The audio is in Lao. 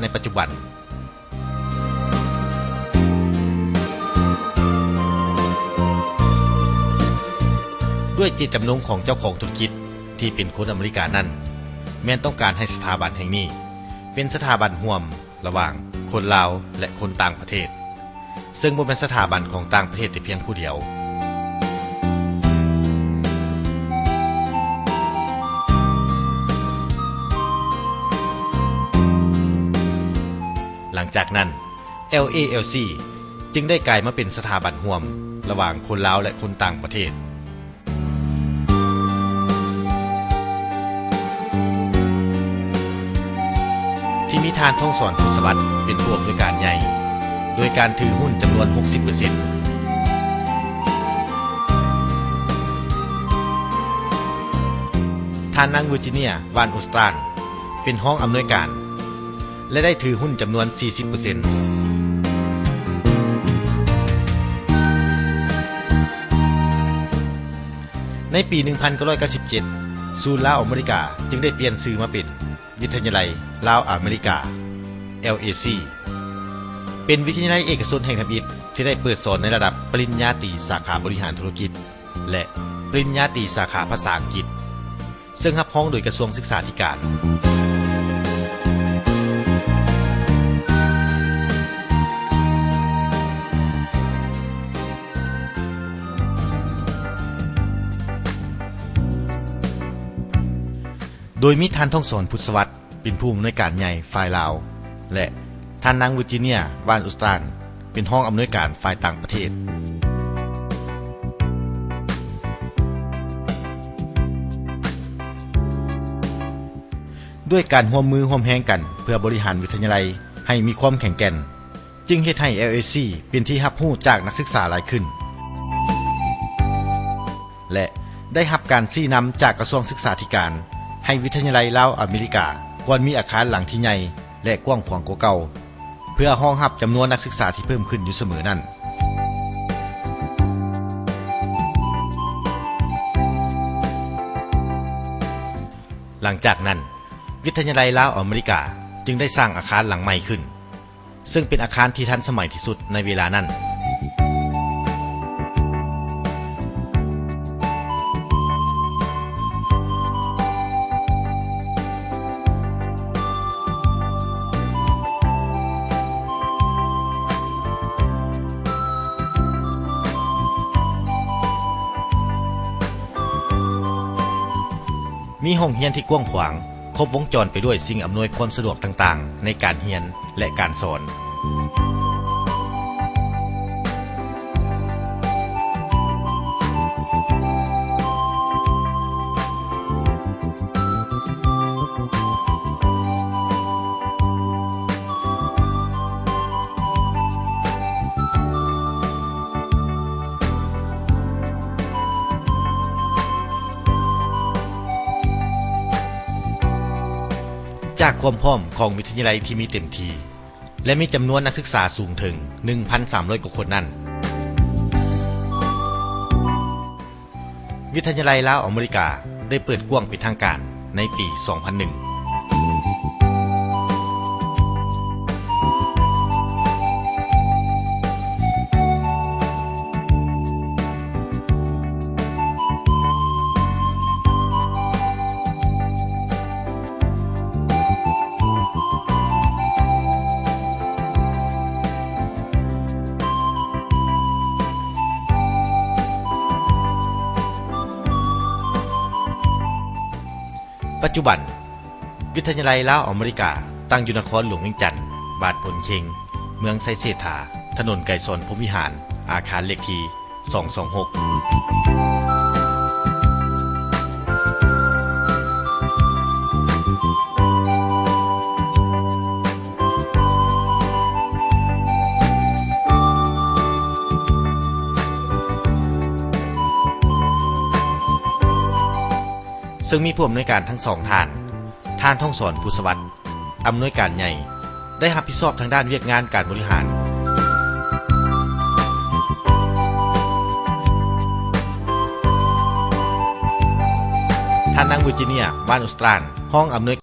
ໃນປັດຈຸບັນ. ດ້ວຍເຈດຈຳນົງຂອງເຈົ້າຂອງທຸລະກິດທີ່ເປັນຄົນອາເມລິການັ້ນ ແມ່ນຕ້ອງການໃຫ້ສະຖາບັນແຫ່ງນີ້ເປັນສະຖາບັນຮ່ວມ ລະຫວ່າງຄົນລາວ ແລະ ຄົນຕ່າງປະເທດ, ເຊິ່ງບໍ່ແມ່ນສະຖາບັນຂອງຕ່າງປະເທດແຕ່ພຽງຜູ້ດຽວ. ຫຼັງຈາກນັ້ນ ແອລເອແອລຊີ ຈຶ່ງໄດ້ກາຍມາເປັນສະຖາບັນຮ່ວມລະຫວ່າງຄົນລາວ ແລະ ຄົນຕ່າງປະເທດ. ທີ່ມີທ່ານ ທອງສອນ ພຸດສະຫວັດ ເປັນຜູ້ອຳນວຍການໃຫຍ່ ໂດຍການຖືຫຸ້ນຈຳນວນຫົກສິບເປີເຊັນ. ທ່ານນາງ ເວີຈິເນຍ ວານໂອສຕຣານ ເປັນຮອງອຳນວຍການ ແລະ ໄດ້ຖືຫຸ້ນຈຳນວນສີ່ສິບເປີເຊັນ. ໃນປີໜຶ່ງພັນເກົ້າຮ້ອຍເກົ້າສິບເຈັດ ສູນລາວອາເມລິກາຈຶ່ງໄດ້ປ່ຽນຊື່ມາເປັນ ວິທະຍາໄລລາວອາເມລິກາ ແອລເອຊີ ເປັນວິທະຍາໄລເອກະຊົນແຫ່ງທຳອິດທີ່ໄດ້ເປີດສອນໃນລະດັບປະລິນຍາຕີສາຂາບໍລິຫານທຸລະກິດ ແລະ ປະລິນຍາຕີສາຂາພາສາອັງກິດ ເຊິ່ງຮັບຮອງໂດຍກະຊວງສຶກສາທິການ. ໂດຍມີທ່ານ ທອງສອນ ພຸດສະຫວັດ ເປັນຜູ້ອຳນວຍການໃຫຍ່ຝ່າຍລາວ ແລະ ທ່ານນາງ ເວີຈິເນຍ ວານໂອສຕຣານ ເປັນຮອງອຳນວຍການຝ່າຍຕ່າງປະເທດ. ດ້ວຍການຮ່ວມມືຮ່ວມແຮງກັນເພື່ອບໍລິຫານວິທະຍາໄລໃຫ້ມີຄວາມແຂງແກ່ນ ຈຶ່ງເຮັດໃຫ້ ແອລເອຊີ ເປັນທີ່ຮັບຮູ້ຈາກນັກສຶກສາຫຼາຍຂຶ້ນ ແລະ ໄດ້ຮັບການຊີ້ນຳຈາກກະຊວງສຶກສາທິການ ໃຫ້ວິທະຍາໄລລາວອາເມລິກາຄວນມີອາຄານຫຼັງທີ່ໃຫຍ່ ແລະ ກວ້າງຂວາງກວ່າເກົ່າ ເພື່ອຮອງຮັບຈຳນວນນັກສຶກສາທີ່ເພີ່ມຂຶ້ນຢູ່ສະເໝີນັ້ນ. ຫຼັງຈາກນັ້ນ ວິທະຍາໄລລາວອາເມລິກາຈຶ່ງໄດ້ສ້າງອາຄານຫຼັງໃໝ່ຂຶ້ນ ເຊິ່ງເປັນອາຄານທີ່ທັນສະໄໝທີ່ສຸດໃນເວລານັ້ນ. ມີຫ້ອງຮຽນທີ່ກວ້າງຂວາງ, ຄົບວົງຈອນໄປດ້ວຍສິ່ງອຳນວຍຄວາມສະດວກຕ່າງໆໃນການຮຽນ ແລະ ການສອນ. ຈາກຄວາມພ້ອມຂອງວິທະຍາໄລທີ່ມີເຕັມທີ່ ແລະ ມີຈຳນວນນັກສຶກສາສູງເຖິງ ໜຶ່ງພັນສາມຮ້ອຍ ກວ່າຄົນນັ້ນ, ວິທະຍາໄລລາວອາເມລິກາໄດ້ເປີດກວ້າງເປັນທາງການໃນປີ ສອງພັນໜຶ່ງ. ປັດຈຸບັນ, ວິທະຍາໄລລາວອາເມລິກາ ຕັ້ງຢູ່ນະຄອນຫຼວງວຽງຈັນ, ບ້ານໂພນເຄັງ, ເມືອງໄຊເສດຖາ, ຖະໜົນໄກສອນພົມວິຫານ, ອາຄານເລກທີ ສອງສອງຫົກ. ເຊິ່ງມີຜູ້ອຳນວຍການທັງສອງທ່ານ, ທ່ານ ທອງສອນ ພູດສະຫວັດ ອຳນວຍການໃຫຍ່ ໄດ້ຮັບຜິດຊອບທາງດ້ານວຽກງານການບໍລິຫານ. ທ່ານນາງ ເວີຈິເນຍ ວານໂອສຕຣານ ຮອງອຳນວຍ